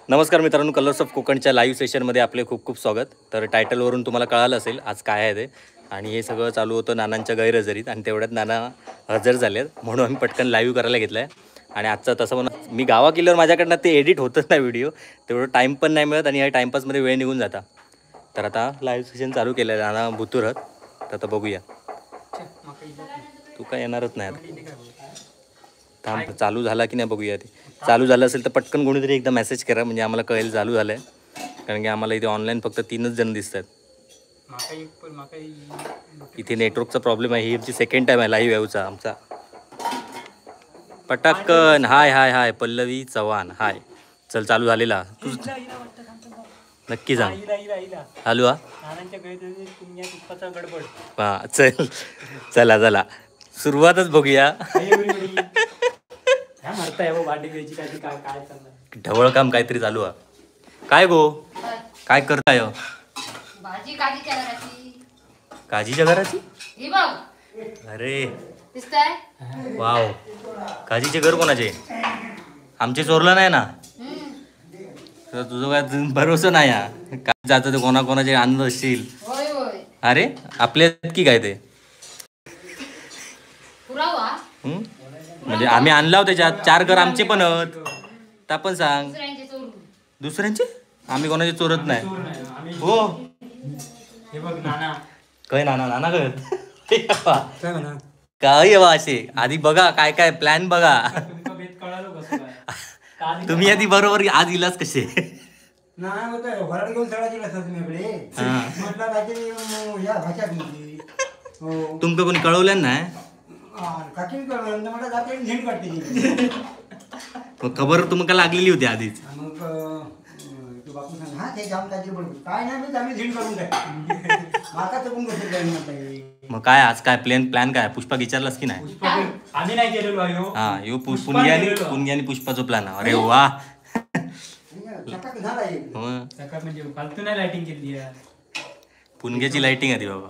नमस्कार मित्रांनो, colours of कोकणच्या live सेशनमध्ये आपले खूप खूप स्वागत। तर टायटलवरून तुम्हाला कळालं असेल आज काय आहे ते, आणि हे सगळं चालू होतं नानांच्या गैरहजेरीत आणि तेवढ्यात नाना हजर झालेत म्हणून आम्ही पटकन लाईव्ह करायला घेतलं आहे। आणि आजचा तसं म्हणून मी गावा गेल्यावर माझ्याकडनं ते एडिट होतच नाही व्हिडिओ, तेवढं टाईम पण नाही मिळत आणि या टाईमपासमध्ये वेळ निघून जाता। तर आता लाईव्ह सेशन चालू केलं आहे, नाना भुतूर आहेत, तर आता बघूया। तू काय येणारच नाही आता, थांब चालू झाला की नाही बघूया। ते चालू झालं असेल तर पटकन कोणीतरी एकदा मेसेज करा, म्हणजे आम्हाला कळेल चालू झालं आहे, कारण की आम्हाला इथे ऑनलाईन फक्त 3च जण दिसत आहेत। इथे नेटवर्कचा प्रॉब्लेम आहे, ही आमची सेकंड टाईम आहे लाईव्ह यायचा आमचा। पटाकन हाय हाय हाय पल्लवी चव्हाण हाय, चल चालू झालेला तू नक्की सांग। हॅलो हा, चल चला चला सुरुवातच बघूया। ढवळ काम काहीतरी चालू आहे काय गो, काय करताय? भाजी काजीच्या घराची, काजीच्या घराची? ही बघ, अरे दिसतंय? वाव, काजीचे घर कोणाचे? आमचे चोरलं नाही ना? तर तुझं काय भरोसा नाही हा, काय जातं ते कोणाकोणाचे आणलं असशील। होय होय, अरे आपले की काय ते पुरावा, म्हणजे आम्ही आणला त्याच्यात 4 घर आमचे पण आहेत, ता पण सांग दुसऱ्यांचे आम्ही कोणाचे चोरत नाही। हो हे बघ नाना, काय नाना नाना काय बा असे आधी बघा काय काय प्लॅन बघा तुम्ही आधी बरोबर आज इलाज कसे तुमका कोणी कळवलं नाही? खबर तुमका लागलेली होती आधीच? मग काय आज काय प्लॅन प्लॅन काय? पुष्पा विचारलास की नाही? आम्ही नाही केलेलो. हा यो पुणग्या आणि पुष्पाचा प्लॅन. अरे वा, लाइटिंग केली पुणग्याची लाइटिंग आहे ती बाबा.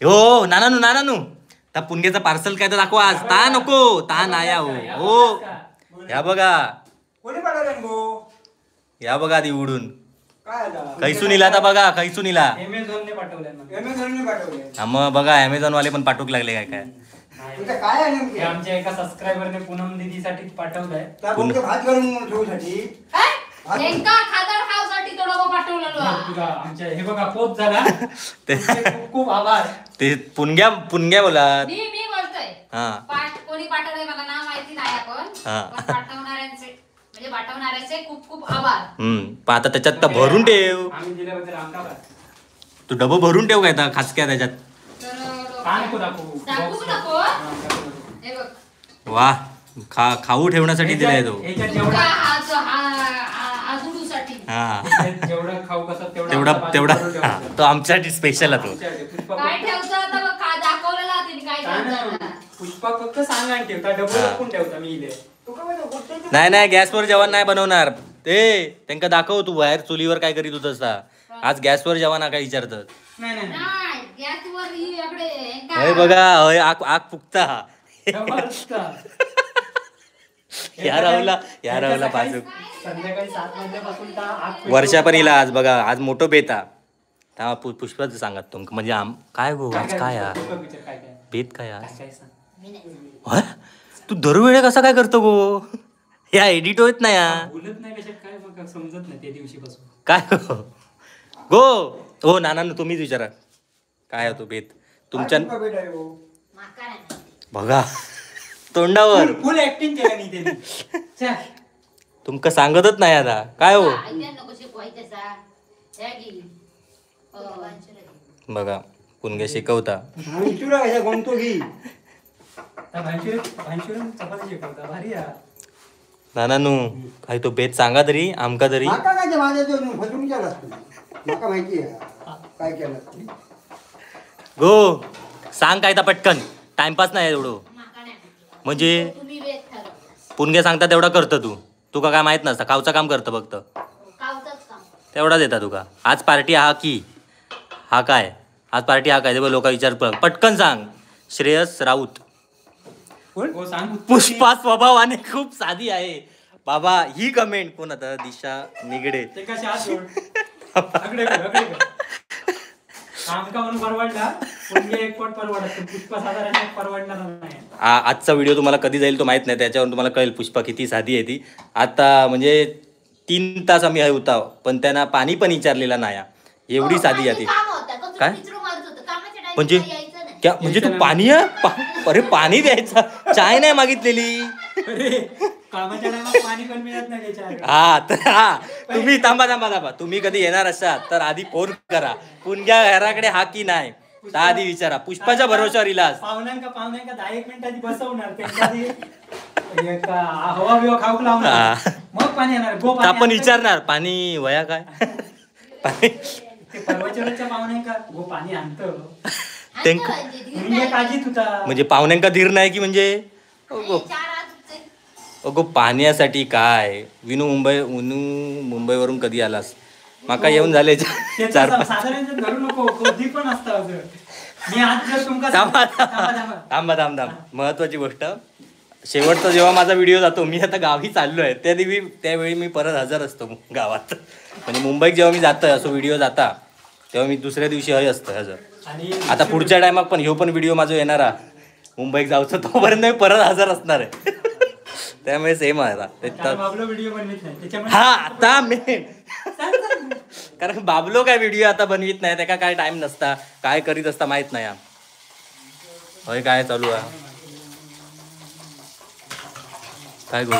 हो नाना नु नाना नु त्या पुणग्याचा पार्सल काय तर दाखवा आज. ता नको ता नाया हो हो, या बघा या बघा आधी उडून कैसून इला आता बघा, कैसून इला मग बघा अमेझॉन वाले पण पाठवू लागले काय काय. काय आमच्या एका सबस्क्रायबरने पूनम दीदीसाठी पाठवलंय, आमच्या हे बघा पोच झाला. खूप खूप आभार. ते पुणग्या पुणग्या बोला मी मी बोलतोय. कोणी पाठवलंय मला नाव माहिती नाही, आपण पाठवणाऱ्यांचे म्हणजे पाठवणाऱ्याचे खूप खूप आभार. आता त्याच्यात तर भरून ठेव, तू डबं भरून ठेव काय खासक्या त्याच्यात. वा खाऊ ठेवण्यासाठी दिलाय तो, तेवढा तेवढा तो आमच्यासाठी स्पेशल आहे तो. नाही नाही गॅसवर जेवण नाही बनवणार ते, त्यांना दाखव तू बाहेर चुलीवर काय करीत होतस. आज गॅसवर जेवण काय विचारतात? हे बघा आग आग फुकता. या राहुला या राहुला बाजू संध्याकाळी 7 वाजल्यापासून वर्षा पण इला आज बघा, आज मोठं बेता पुष्पाच सांगत तुमका म्हणजे काय गो आज काय बेत काय आज? तू दरवेळे कसा काय करतो गो? या एडिट होत नाही, बोलत नाही कशा काय मग समजत नाही त्या दिवशीपासून काय गो. हो नाना तुम्हीच विचारा काय होतो बेत तुमच्या. बघा तोंडावर फुल ऍक्टिंग केली त्यांनी, तुमका सांगतच नाही आता काय हो. बघा पुणग्या शिकवता नाना नू काय तो बेत सांगा तरी आमका तरी. गो सांग काय पटकन, टाइमपास नाही एवढं. म्हणजे पुणग्या सांगता तेवढा करतं तू, तुका काय माहित नसता खावचं काम करतं फक्त. तेवढाच येता तुका. आज पार्टी हा की हा काय, आज पार्टी हा काय ते लोक विचार, पटकन सांग. श्रेयस राऊत. पुष्पा स्वभावाने खूप साधी आहे बाबा. ही कमेंट कोण आता? दिशा निगडे. आजचा व्हिडिओ तुम्हाला कधी जाईल तो माहित नाही, त्याच्यावर तुम्हाला कळेल पुष्पा किती साधी आहे ती. आता म्हणजे 3 तास आम्ही होता पण त्यांना पाणी पण विचारलेला नाही, एवढी साधी आहे ती. काय म्हणजे क्या म्हणजे तू पाणी, अरे पाणी द्यायचा, चाय नाही मागितलेली. हा तर हा तुम्ही थांबा थांबा थांबा, तुम्ही कधी येणार असाल तर आधी फोन करा पुणग्या घराकडे हा की नाही आधी विचारा. पुष्पाच्या भरोशावर इलाज. पाहुण्यांका पाहुण्यांका 10 मिनिटांनी बसवणार, हवा बिवा खाऊक लावणार, मग पाणी येणार. आपण विचारणार पाणी वया काय, पाणी आणतं म्हणजे पाहुण्यांका धीर नाही की म्हणजे अगो पाण्यासाठी काय. विनू मुंबई, विनू मुंबईवरून कधी आलास? माका येऊन झाले 4-5. थांबा थांब थांब, महत्वाची गोष्ट, शेवटचा जेव्हा माझा व्हिडिओ जातो, मी आता गावी चाललो आहे त्या दिवशी, त्यावेळी मी परत हजर असतो गावात. म्हणजे मुंबईत जेव्हा मी जातोय असो व्हिडिओ जाता तेव्हा मी दुसऱ्या दिवशी हय असतो हजर. आता पुढच्या टायमाक पण ह्यो पण व्हिडिओ माझा येणारा मुंबईत जाऊचं, तोपर्यंत मी परत हजर असणार आहे. त्यामुळे सेम आहे आता. हा आता मेन कारण बाबलो काय व्हिडिओ आता बनवित नाही, त्याका काय टाइम नसता, काय करीत असता माहित नाही. होय काय चालू आहे काय गो,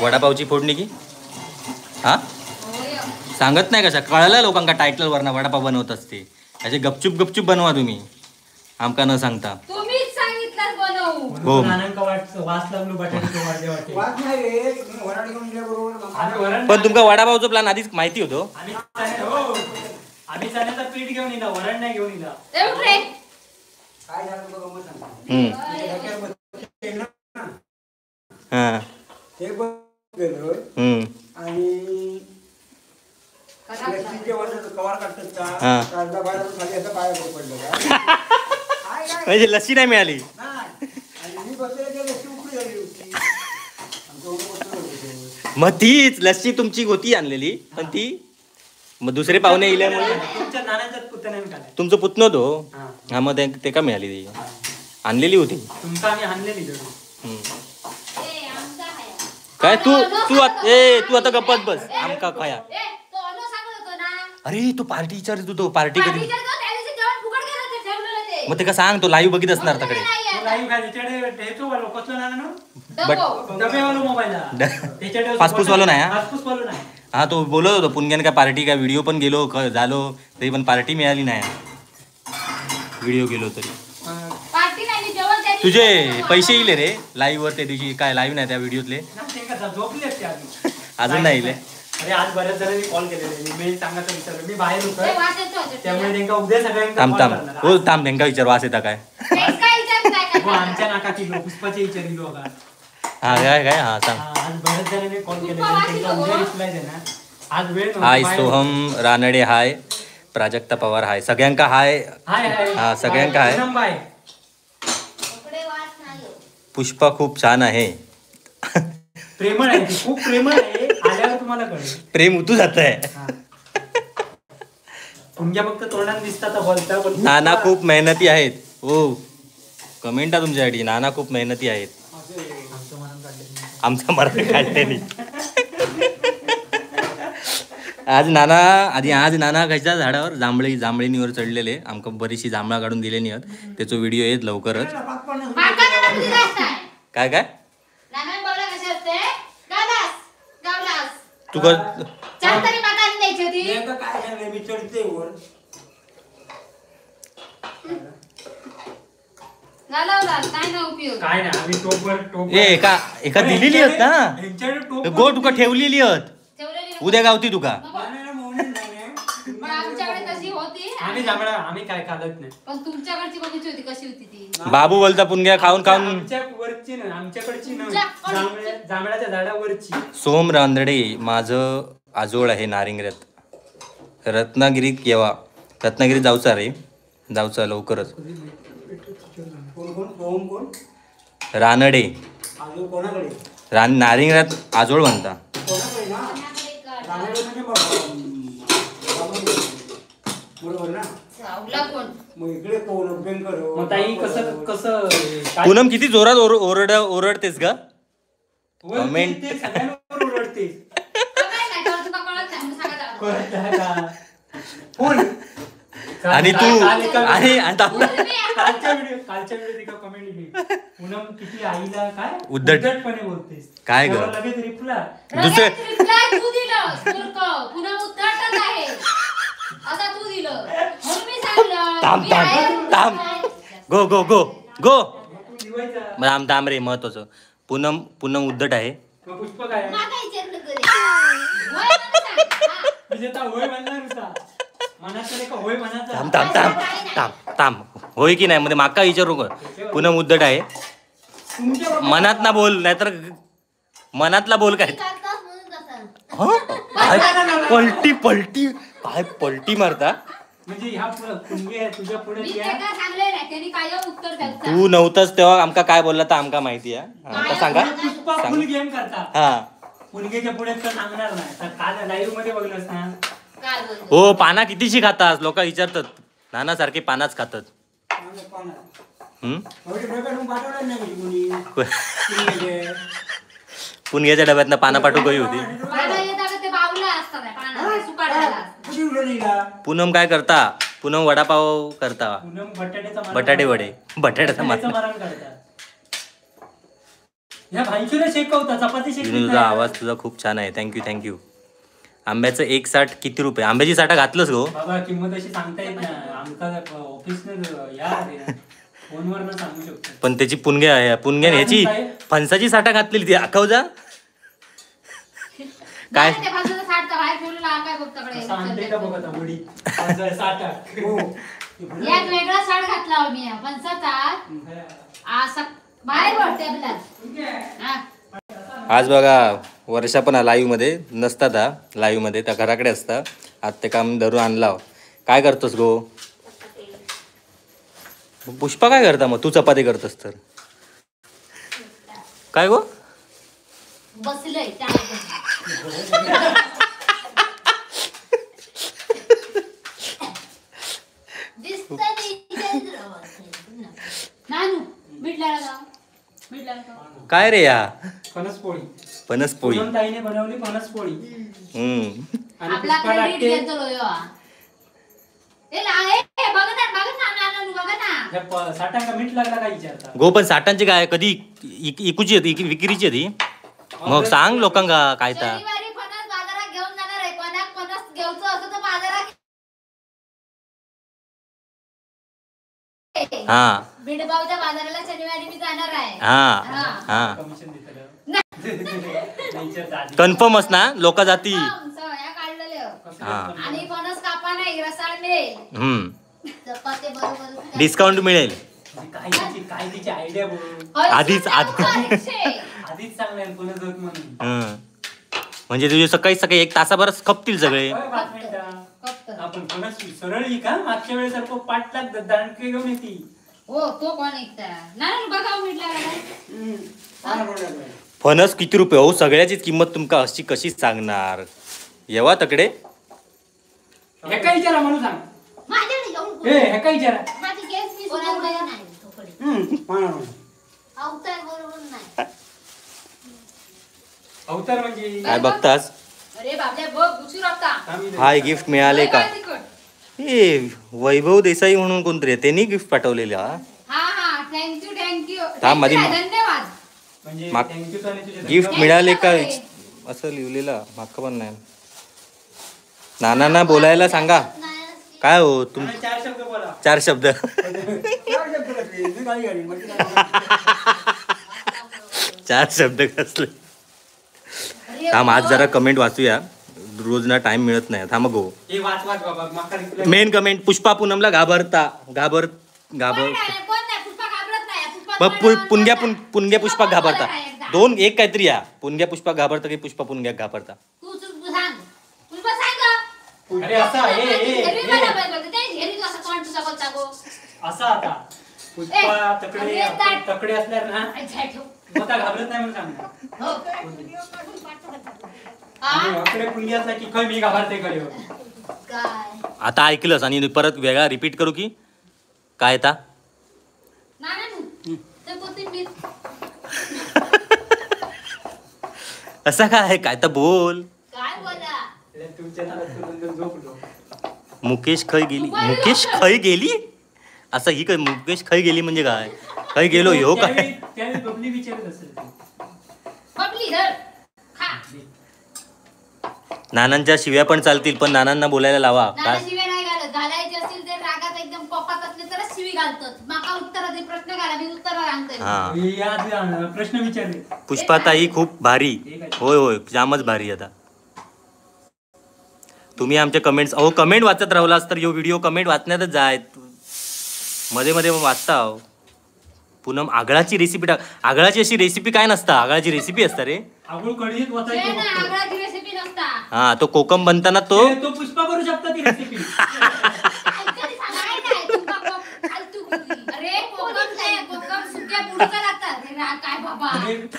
वडापावची फोडणी की? हा सांगत नाही कशा कळलं लोकांका टायटल वरना वडापाव बनवत असते. असे गपचूप गपचूप बनवा तुम्ही, आमका न सांगता. तुम्हीच सांगितलं बनवू. हो पण तुमका वडापावचा प्लॅन आधीच माहिती होतो. आम्ही चण्याचं पीठ घेऊन येला, वरण नाही घेऊन येला. आणि म्हणजे लस्सी नाही मिळाली. मग तीच लस्सी तुमची होती आणलेली, पण ती मग दुसरे पाहुणे इल्यामुळे तुमचं पुतणं तो, हा मग ते का मिळाली, ती आणलेली होती. काय तू तू ए तू आता गप्पात बस, आमका खाया. अरे तू पार्टी विचारत होतो, पार्टी कधी? मग ते का सांग, तो लाईव्ह बघित असणार तकडे. फासफूस वालो नाही. हा तो बोलत होतो पुणग्यान काय पार्टी काय व्हिडिओ पण गेलो झालो तरी पण पार्टी मिळाली नाही, व्हिडिओ गेलो तरी. तुझे पैसे येईल रे लाईव्ह वर त्या दिवशी? काय लाईव्ह नाही त्या व्हिडिओतले अजून नाही इले. अरे आज बऱ्याच जणांनी कॉल केलेले, मेल सांगायचं विचारलं, मी बाहेर होतो त्यामुळे त्यांना उद्या सगळ्यांना थांब थांब हो थांब त्यांना विचार वास येता काय. आमच्या नाकाची लोक पुष्पाचे विचारली लोक. हा काय काय हा सांग. आज बऱ्याच जणांनी कॉल केलेले, त्यांना उद्या रिप्लाय देणार. आज वेळ. हाय सोहम रानडे, हाय प्राजक्ता पवार, हाय सगळ्यांका, हाय हा सगळ्यांका हाय. पुष्पा खूप छान आहे, प्रेमळ आहे, खूप प्रेमळ आहे. आल्यावर तुम्हाला कळेल प्रेम उतू जात आहे. तुमच्या फक्त तोंडात दिसतात बोलता. नाना खूप मेहनती आहेत. हो कमेंट आहे तुमच्यासाठी, नाना खूप मेहनती आहेत. आमचं मरण काढले. आज नाना आधी आज नाना कशा झाडावर जांभळी जांभळींवर चढलेले, आमका बरीचशी जांभळा काढून दिले नाही, त्याचो व्हिडिओ येत लवकरच. काय काय तुका एका दिलेली आहेत ना गो, तुका ठेवलेली आहेत, उद्या गावती तुका. बाबू बोलता पुणग्या खाऊन खाऊन. सोम रांदडे, माझं आजोळ आहे नारिंगऱ्यात. रत्नागिरीत येवा. रत्नागिरीत जाऊचा रे, जाऊचा लवकरच. रानडे नारिंगरात आजोळ म्हणता. पूनम किती जोरात ओरडतेस ग. कमेंट आणि तू आणि कालच्या व्हिडिओत एका कमेंट लिहिली, पूनम किती आईला काय उद्धटपणे बोलतेस काय ग. लगेच रिप्लाय दुसरे रिप्लाय तू दिलंस मूर्ख. पूनम उद्धटच आहे असा तू दिलं म्हणून मी सांगलं. थांब थांब थांब, गो गो गो गो. थांब थांब रे, महत्वाचं. पूनम पूनम उद्धट आहे. पुष्प काय थांब थांब थांब थांब थांब, होय की नाही मध्ये माका विचारू का. पूनम उद्धट आहे मनात ना बोल, नाहीतर मनातला बोल. काय पलटी पलटी काय पलटी मारता. तू नव्हतास तेव्हा आमका काय बोलला तर आमका माहिती आहे. सांगा हा पुणगेच्या पुढे तर सांगणार नाही. काल लाईव्ह मध्ये बघलंस ना. हो पाना कितीशी खातात लोक विचारतात. नाना सारखे पानाच खातात. पुणग्याच्या डब्यात पाना पाठवू गई होती. पूनम काय करता? पूनम वडापाव करता, बटाटे वडे, बटाट्याचा मरण करता. तुझा आवाज तुझा खूप छान आहे. Thank you thank you. आंब्याचं एक साठ किती रुपये? आंब्याची साठा घातलंस गो बाबा? किंमत अशी सांगता येत नाही. आमका ऑफिसने या फोनवर ना सांगू शकतो. पण त्याची पुणग्या आहे, पुणग्या ह्याची फणसाची साठा घातलेली ती आखवजा काय आज बघा वर्षा पण लाईव्ह मध्ये नसतात. हा लाईव्ह मध्ये त्या घराकडे असतात. आज ते काम धरून आणला. काय करतोस गो पुष्पा? काय करता मग तू? चपाती करतोस तर काय गो? बसलोय. काय रे या फणसपोळी. फणसपोळी ताईने बनवली फणसपोळी. आपला क्रेडिट घेतो साठांका मीठ लागला काय विचारता गो? पण साठांची काय कधी इकूची होती, विक्रीची होती. मग सांग लोकांका काय ता. बाजारात घेऊन जाणार आहे. कोणाक फणस घेऊचं असं तर बाजारात. हा बिडबावच्या बाजाराला शनिवारी मी जाणार आहे. हा हा कन्फर्मच ना लोक जाती. आणि फणस कापा नाही रसाळ मिळेल. डिस्काउंट मिळेल. काय तिची आयडिया आधीच आधीच चांगलं म्हणून. म्हणजे तुझे सकाळी सकाळी एक तासाभरच खपतील सगळे. आपण फणस सरळ का मागच्या वेळेस सारखं 5 लाख दांडके घेऊन येते. हो तो कोण ऐकता नाही बघा मिटला. फणस किती रुपये हो? सगळ्याचीच किंमत तुमका अशी कशी सांगणार? येवा तकडे. हे काय विचारा म्हणून सांग. ए हे काय विचारा. अवतार म्हणजे काय बघतास? अरे बाबल्या बघ उशीर होता. हाय गिफ्ट मिळाले का? ए वैभव देसाई म्हणून कोणतरी त्यांनी गिफ्ट पाठवलेलं. हा हा thank you thank you. थांब माझी धन्यवाद. म्हणजे thank you आणि तुझे गिफ्ट मिळाले का असं लिहिलेलं माका पण नाही. नानांना बोलायला सांगा. काय हो तुम? चार शब्द बोला. चार शब्द. चार शब्द कसले? थांब आज जरा कमेंट वाचूया. रोज ना टाइम मिळत नाही. थांब गो. मेन कमेंट पुष्पा पूनमला घाबरता घाबर घाबर पुणग्या पुणग्या पुष्पा घाबरता. दोन एक काहीतरी या. पुणग्या पुष्पा घाबरता की पुष्पा पुणग्या घाबरता? अरे असा असा आता पुष्पा तकडे तकडे असल्यावर ना स्वतः घाबरत नाही म्हणून सांगणार. अकडे पुंगी असला की खय मी घाबरते कडे. आता ऐकलंस आणि परत वेगळा रिपीट करू की काय आता? असं काय काय तर बोल. मुकेश खय गेली, मुकेश खय गेली, असं ही काय मुकेश खय गेली म्हणजे काय? खय गेलो ह्यो काय? नानांच्या शिव्या पण चालतील पण नानांना बोलायला लावा. प्रश्न विचारले. पुष्पाताई खूप भारी. होय होय जामच भारी. आता तुम्ही आमचे कमेंट्स, अहो कमेंट वाचत राहिलास तर ह्यो व्हिडिओ कमेंट वाचण्यातच जाय, मध्ये मध्ये वाचता. हो पूनम आगळाची रेसिपी टाक. आगळाची अशी रेसिपी काय नसता, आगळाची रेसिपी असता रे. हा तो कोकम बनताना तो तो पुष्पा करू शकता ती रेसिपी.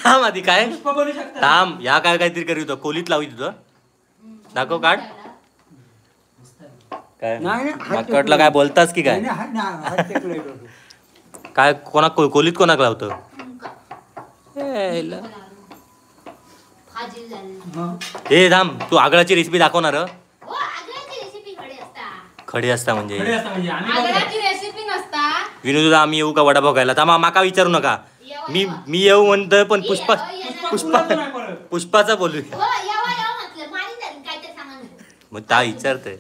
थांब आधी काय थांब, ह्या काय काहीतरी करू होतं कोलीत लावी तुझं दाखव काढ. काय वाटलं काय बोलतास की काय? काय कोणा कोलीत कोणाक लावतं? ए थांब, तू आगळाची रेसिपी दाखवणार? खडे असता म्हणजे विनोद आम्ही येऊ का वडापाव खायला? थांबा माका विचारू नका, मी मी येऊ म्हणतोय पण पुष्पा पुष्पा पुष्पाचा बोलूया. मग ता विचारतोय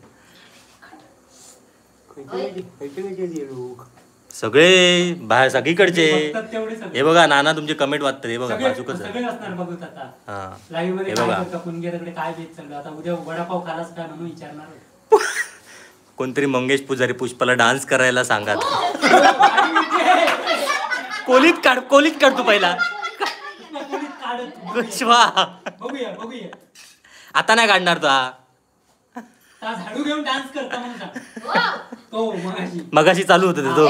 सगळे बाहेर सगळीकडचे. हे बघा नाना तुमचे कमेंट वाचतात. हे बघा बाजूकच हे बघा कोणतरी मंगेश पुजारी पुष्पाला डान्स करायला सांगा. कोलीत काढ, कोलीत काढ तू पहिला. पुष्पा आता नाही काढणार तो. झाडू घेऊन डान्स करता म्हणून तो मगाशी चालू होत तो.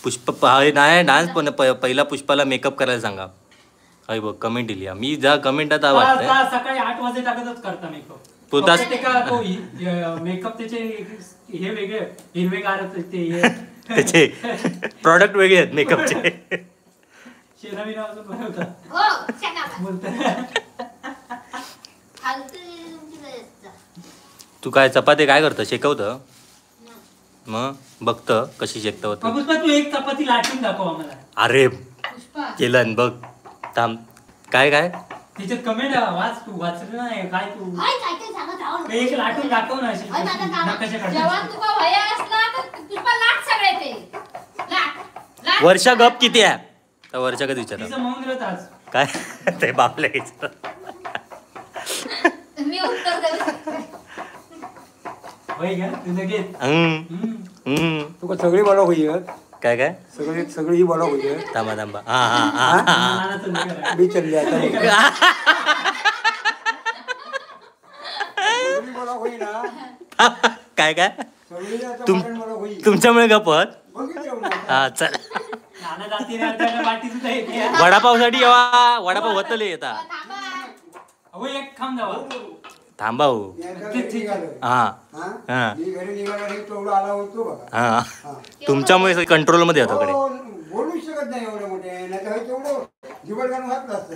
पुष्प नाही डान्स पण पहिला पुष्पाला मेकअप करायला सांगा. अरे बघ कमेंट दिली मी जा कमेंट आता वाटतंय. सकाळी 8 वाजे टाकतच करता मेकअप तो. मेकअप त्याचे हे वेगळे हिरवेगार ते त्याचे प्रॉडक्ट वेगळे आहेत मेकअपचे. तू काय चपाती काय करत शेकवत? मग बघत कशी शेकत. तू एक चपाती लाटून दाखव आम्हाला. अरे केलं बघ थांब. काय काय त्याच्यात कमेंट वाच, तू वाचलं नाही काय? तू एक लाटून दाखव ना अशी. वर्षा गप किती आहे? वर्षा कधी विचार काय ते बापले तुका सगळी बोला होई. काय काय सगळी सगळी बोला होई. थांबा थांबा. हा हा हा मी चालली आता. काय काय तुमच्यामुळे गपत. हा चल वडापाव साठी येवा. वडापाव होतले येता. थांबा हो. हा हा तुमच्यामुळे कंट्रोल मध्ये होतो. बोलू शकत नाही एवढं मोठे, नाही तेवढं जीवन घातलं असतं.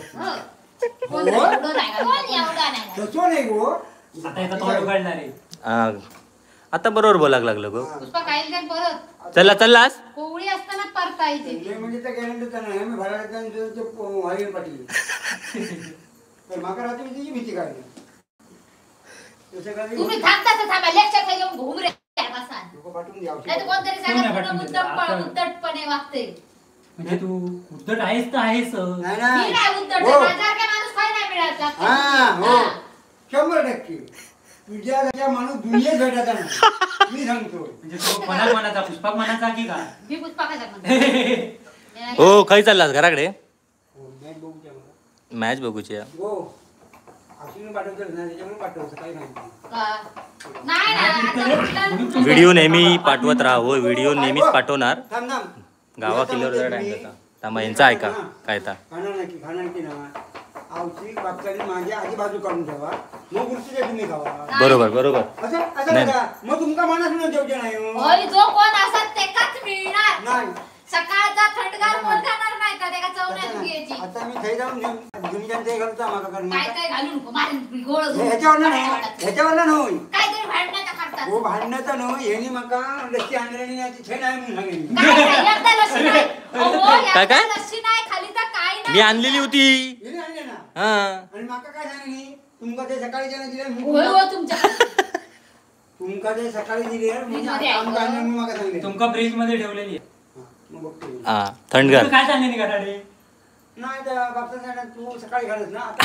आता बरोबर बोलायला लागलं गो. चला चललास कोवळी असताना परतायचे म्हणजे त्या गॅरंटीचा नाही. मी भरायला पाटील तर माका रात्री त्याची भीती काढली. तुम्ही थांबता तर थांबा, लेक्चर खाली जाऊन घुम रे बसा. पाठवून द्या. नाही तर कोणतरी सांगत मुद्दाम उद्धटपणे वागते. म्हणजे तू उद्धट आहेस तर आहेस. नाही मी नाही उद्धट, माझ्यासारखा माणूस काय नाही मिळाला. हा हो 100% तुझ्या माणूस दुनियेत भेटायचा नाही मी सांगतो. म्हणजे तो कोणा मनाचा पुष्पक मनाचा की का? मी पुष्पकाचा म्हणते. हो खय चाललास घराकडे? मॅच बघूची. हो व्हिडिओ नेहमी पाठवत राहा. हो व्हिडिओ नेहमीच पाठवणार. गावा किल्ल्यावर जरा टाइम जाता. थांबा यांचा ऐका काय ता. बरोबर बरोबर. जो कोण असत तेकाच मिळणार. सकाळचा थंडगार कोण खाणार नाही का? त्याला चव नाही तुझी. आता मी थै जाऊन दुनियांचे घालता माका कारण काय काय घालू नको मारीन गोळ ह्याच्यावर नाही, ह्याच्यावर नाही काहीतरी भांडण्याचा करतात. हो भांडण्याचा नाही, ह्यानी माका लस्सी आणलेली नाही, ती थै नाही म्हणून सांगितलं. काय लस्सी नाही? काय काय लस्सी नाही खाली तर काय नाही. मी आणलेली होती. हिने आणले ना. हा आणि माका काय सांगली तुमका ते सकाळी ज्याने दिले. होय हो तुमच्या तुमका ते सकाळी दिले म्हणून माका सांगितलं. तुमका फ्रीज मध्ये ठेवलेली आहे. हा थंडगार. काय सांगणे घराडे नाही बापसा तू सकाळी घालत ना आता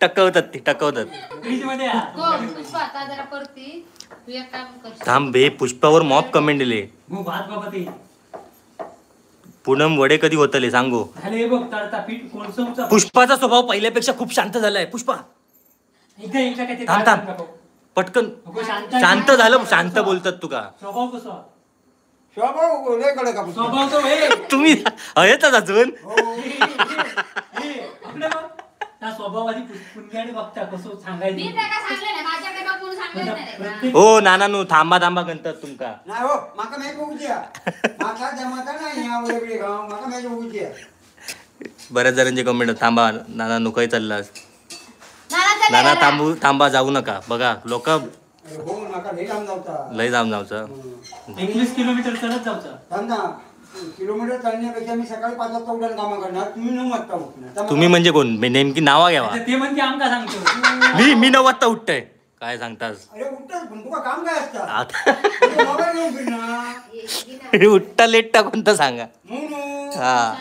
टकवतात ती टकवतात. फ्रीज मध्ये पुष्पा आता जरा परती तू एक काम कर. थांब बे पुष्पावर मॉप कमेंट दिले. भात बाबा ते पूनम वडे कधी होतले सांगू. झाले बघ तळता पीठ कोळसमचा. पुष्पाचा स्वभाव पहिल्यापेक्षा खूप शांत झालाय. पुष्पा थांब थांब पटकन शांत झालं. शांत बोलतात तुका. स्वभाव कसा? स्वभाव लय कडक. स्वभाव तो हे तुम्ही आहेतच अजून. स्वभाव आधी पुण्याने बघता कसं सांगायचं. मी त्याला सांगले नाही, माझ्याकडे बघून सांगले नाही. हो नानानू थांबा थांबा गणतात तुमका. नाही हो माका मॅच बघूची माका जमाता नाही या वेगळे गाव माका मॅच बघूची. बऱ्याच जणांचे कमेंट थांबा नानानू काय चालला. नाना थांबू थांबा जाऊ नका. बघा लोक लय लांब जाऊचा. 21 किलोमीटर चालत जाऊचा. थांब ना किलोमीटर चालण्यापेक्षा मी सकाळी 5 वाजता उठायला कामा करणार. तुम्ही 9 वाजता उठणार. तुम्ही म्हणजे कोण? नेमकी नावा घ्यावा. ते म्हणजे आमका सांगतो. मी मी 9 वाजता उठतोय. काय सांगतास? अरे उठतच पण तुका काम काय असतं? आता उठता लेट टा कोणता सांगा. हा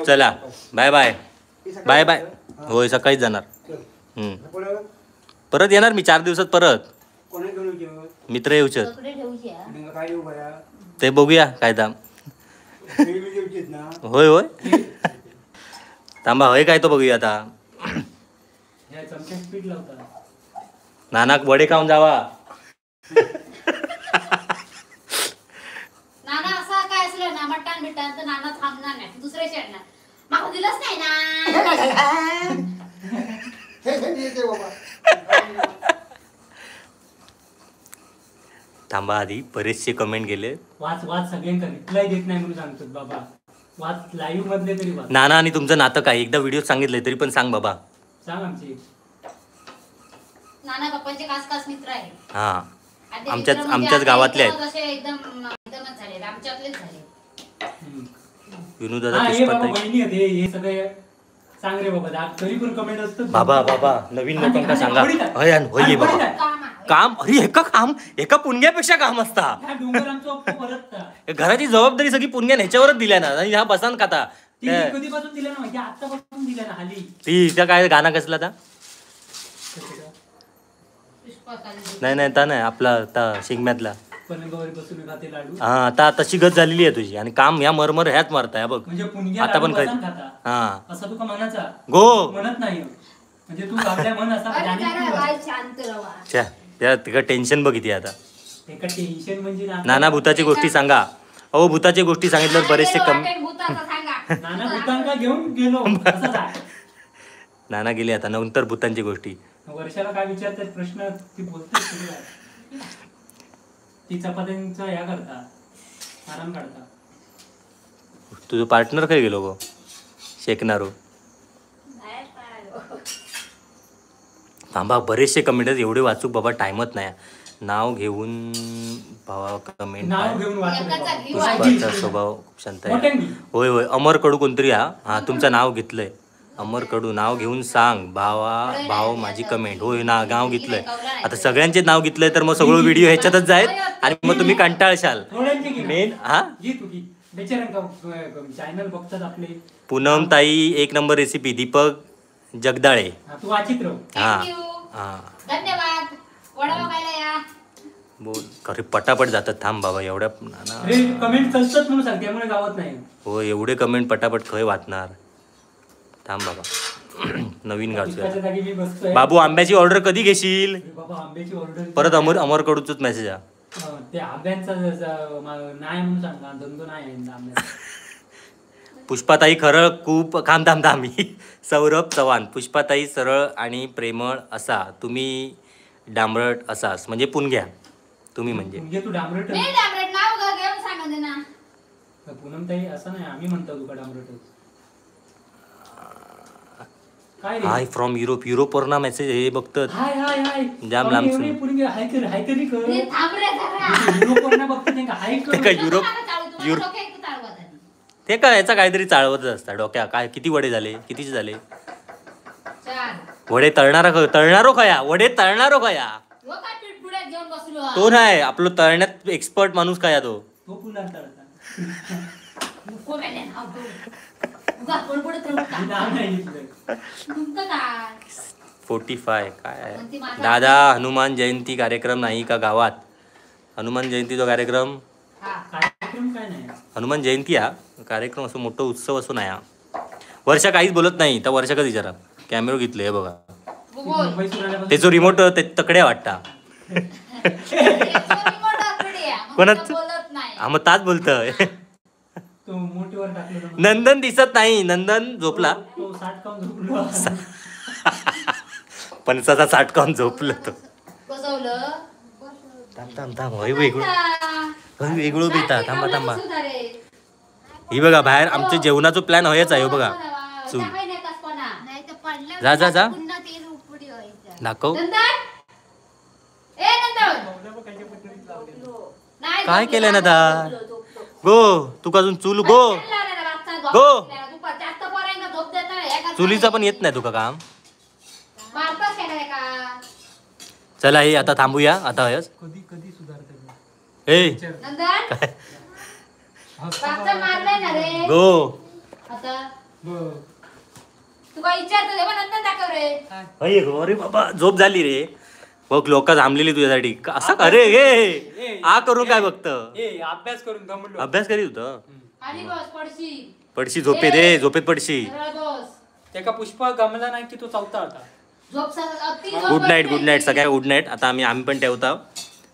चला बाय बाय बाय बाय. होय सकाळीच जाणार. परत येणार मी 4 दिवसात परत. मित्र येऊच ते बघूया काय दाम. होय होय थांबा होय काय तो बघूया आता. नाना वडे खाऊन जावा. नाना असं काय असलं ना मटण बिटण तर नाना थांबणार नाही, दुसरे शेडणार. मागू दिलंच नाही ना. थांबा आधी बरेचसे कमेंट गेले. वाच वाच सगळ्यांका रिप्लाय देत नाही म्हणून सांगतो बाबा. वाच लाईव्ह मधले तरी वाच. नाना आणि तुमचं नातं काय एकदा व्हिडिओ सांगितलंय तरी पण सांग बाबा. सांग आमची. नाना बाप्पांचे खास खास मित्र आहेत. हा आमच्याच आमच्याच गावातले आहेत. एकदम एकदमच झाले आमच्यातलेच झाले. विनू दादा पुष्पा हे सगळे सांग रे बाबा. तरी पण कमेंट असतं बाबा. बाबा नवीन लोकांका सांगा. होय होय बाबा काम. अरे एका काम एका पुणग्यापेक्षा काम असता. घराची जबाबदारी सगळी पुणग्या ह्याच्यावरच दिल्या ना. आणि ह्या बसान खाता कधीपासून दिल्या ना माहिती? आतापासून दिल्या ना हाली. ती त्या काय गाणं कसला ता? नाही नाही ता नाही आपला ता शिंगम्यातला. हा आता तशी गत झालेली आहे तुझी. आणि काम ह्या मरमर ह्याच मारताय बघ. आता पण खात. हा असं तुका म्हणायचा गो म्हणत नाही म्हणजे तू आपल्या मन असा त्या तिकडे टेन्शन बघ किती आता. टेन्शन म्हणजे नाना भूताची गोष्टी सांगा. अहो भूताची गोष्टी सांगितलं बरेचसे कमी. नाना भूतांका घेऊन गेलो. नाना गेले आता नंतर भूतांची गोष्टी. वर्षाला काय विचारतात प्रश्न ती बोलते. ती चपात्यांचा ह्या करता आराम काढता. तुझं पार्टनर काय गेलो गो शेकणारो? थांबा बरेचसे कमेंट आहेत एवढे वाचू बाबा टाइमच नाही. नाव घेऊन भावा कमेंट. पुष्पाचा स्वभाव खूप शांत आहे. होय होय अमर कडू कोणतरी. हा हा तुमचं नाव घेतलंय. अमर कडू नाव घेऊन सांग भावा भाव माझी कमेंट. होय ना नाव घेतलंय. आता सगळ्यांचे नाव घेतलंय तर मग सगळं व्हिडिओ ह्याच्यातच जाईल आणि मग तुम्ही कंटाळशाल. मेन हा पूनम ताई 1 नंबर रेसिपी. दीपक जगदाळे. हा हा धन्यवाद. वडापाव खायला या. बोल अरे पटापट जातात. थांब बाबा एवढ्या ना कमेंट चलतात म्हणून सांग, त्यामुळे गावत नाही. हो एवढे कमेंट पटापट खय वाचणार. थांब बाबा नवीन गाडू. बाबू आंब्याची ऑर्डर कधी घेशील? बाबा आंब्याची ऑर्डर परत अमर अमरकडूनच मेसेज आ. ते आंब्यांचा नाही म्हणून सांगा, धंदो नाही आंब्याचा. पुष्पाताई खरं खूप थांब थांब थांब. सौरभ चव्हाण, पुष्पाताई सरळ आणि प्रेमळ असा, तुम्ही डांबरट असास म्हणजे पुणग्या तुम्ही म्हणजे. तू डांबरट? मी डांबरट नाव घेऊन सांगू दे ना. पूनमताई असं नाही, आम्ही म्हणतो तुका डांबरट. हाय फ्रॉम युरोप, युरोपवर ना मेसेज हे बघतात. हाय हाय हाय जाम लांब पुणगे हाय कर, हाय तरी कर. थांब रे जरा. युरोपवर ना बघतात त्यांका हाय कर. ते काय युरोप युरोप ते काय याचा काहीतरी चाळवतच असता डोक्या. काय किती वडे झाले? कितीचे झाले? वडे तळणारा तळणारो खया, वडे तळणारो खया तो नाही आपलं तळण्यात एक्सपर्ट माणूस काय तो. फोर्टी 45 काय दादा हनुमान जयंती कार्यक्रम नाही का गावात? हनुमान जयंतीचा कार्यक्रम हनुमान जयंती हा कार्यक्रम असो मोठा उत्सव असो नाही. वर्षा काहीच बोलत नाही तर वर्षा कधी जरा कॅमेरो घेतले हे बघा त्याचो रिमोट ते तकड्या वाटता कोणाच. हा मग ताच बोलतोय. नंदन दिसत नाही, नंदन झोपला. पणसाचा साठकाऊन झोपलं तो. थांब थांब थांब हय वेगळं हय वेगळं बेता. थांबा थांबा ही बघा बाहेर आमचं जेवणाचा प्लॅन हयच आहे बघा. चूल जा जा जा दाखव काय केलं ना दा गो तुका अजून चूल गो गो चुलीचा पण येत नाही तुका काम. चला हे आता थांबूया आता. कधी कधी सुधारते ए गो अरे बाबा झोप झाली रे. बघ लोक थांबलेली तुझ्यासाठी. असं अरे हे आ करून काय बघत? अभ्यास करून दमलो. अभ्यास करीत होतं. पडशी झोपेत रे, झोपेत पडशी. त्याका पुष्पा गमला नाही की तो चौथा होता. गुड नाईट, गुड नाईट सगळ्या. Good night. आता आम्ही आम्ही पण ठेवता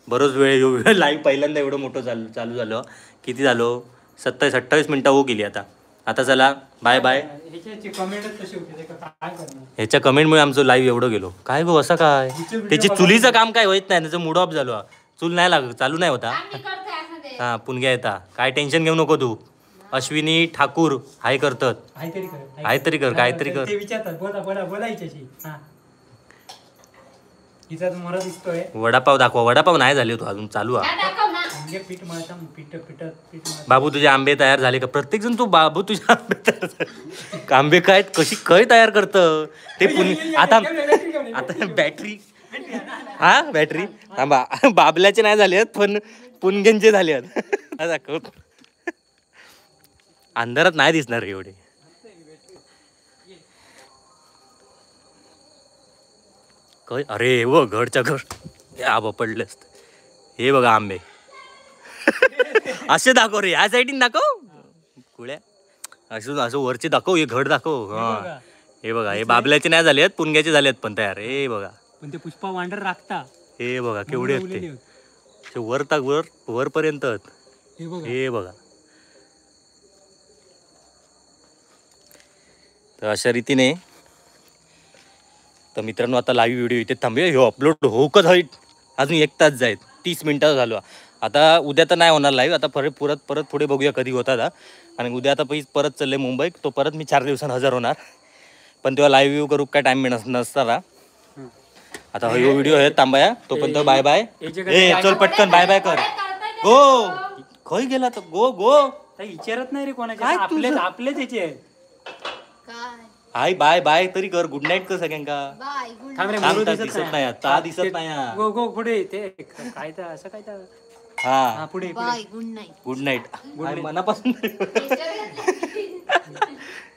बरोच वेळ. लाईव्ह पहिल्यांदा एवढं मोठं चालू चालू झालं. किती झालो? 27-28 मिनिटं हो गेली आता. आता चला बाय बाय. ह्याच्या कमेंटमुळे आमचं लाईव्ह एवढं गेलो. काय गो असं काय? त्याची चुलीचं काम काय होत नाही, त्याचं मूड ऑफ झालो. चूल नाही लाग चालू नाही होता. हा पुणग्या येता काय टेन्शन घेऊ नको तू. अश्विनी ठाकूर हाय करतात. हाय तरी कर, काहीतरी कर. वडापाव दाखवा. वडापाव नाही झाले तो अजून चालू आहे. बाबू तुझे आंबे तयार झाले का? प्रत्येक जण तू बाबू तुझे आंबे तयार झाले आंबे काय कशी काय तयार करत ते पुणे. आता आता बॅटरी हा बॅटरी थांबा बाबल्याचे नाही झाले पण पुणग्यांचे झाले आहेत. दाखव अंधारात नाही दिसणार एवढे. काय अरे व घरच्या घर आबा पडले असत. हे बघा आंबे असे दाखव रे, ह्या साईडीन दाखव कुळ्या असं असं वरचे दाखव, हे घड दाखव. हा हे बघा हे बाबल्याचे नाही झाले आहेत, पुणग्याचे झाले आहेत पण तयार. हे बघा पण ते पुष्पा वांडर राखता. हे बघा केवढे आहेत ते वर ताक वर वरपर्यंत. हे बघा. तर अशा रीतीने तर मित्रांनो आता लाईव्ह व्हिडिओ इथे थांबूया. ह्यो अपलोड होकच होईल अजून 1 तास जाईल, 30 मिनटं झालो. आता उद्या तर नाही होणार लाईव्ह. आता परत परत परत पुढे बघूया कधी होतात. आणि उद्या आता परत चालले मुंबईत, तो परत मी 4 दिवसांनी हजर होणार. पण तेव्हा लाईव्ह व्ह्यू करू काय टाइम मिळत नसताना. आता ह्यो व्हिडिओ आहे थांबाया तोपर्यंत बाय बाय. ए चल पटकन बाय बाय कर. गो खय गेला तर गो गो विचारत नाही रे कोणाच्या, आपलेच आपलेच याचे आहेत. हाय बाय बाय तरी कर, गुड नाईट कर सगळ्यांका. थांब रे, दिसत नाही आता, दिसत नाही. गो गो पुढे ते काय तर असं काय तर हा पुढे बाय गुड नाईट. गुड नाईट मनापासून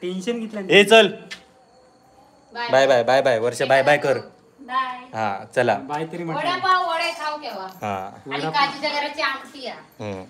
टेन्शन घेतलं. ए चल bye bye bye bye Varsha, bye bye कर. बाय. हा चला. बाय तरी म्हटलं. वडापाव वडे खाऊ केव्हा हा. आणि काजूच्या घराची आमटी या. हम्म.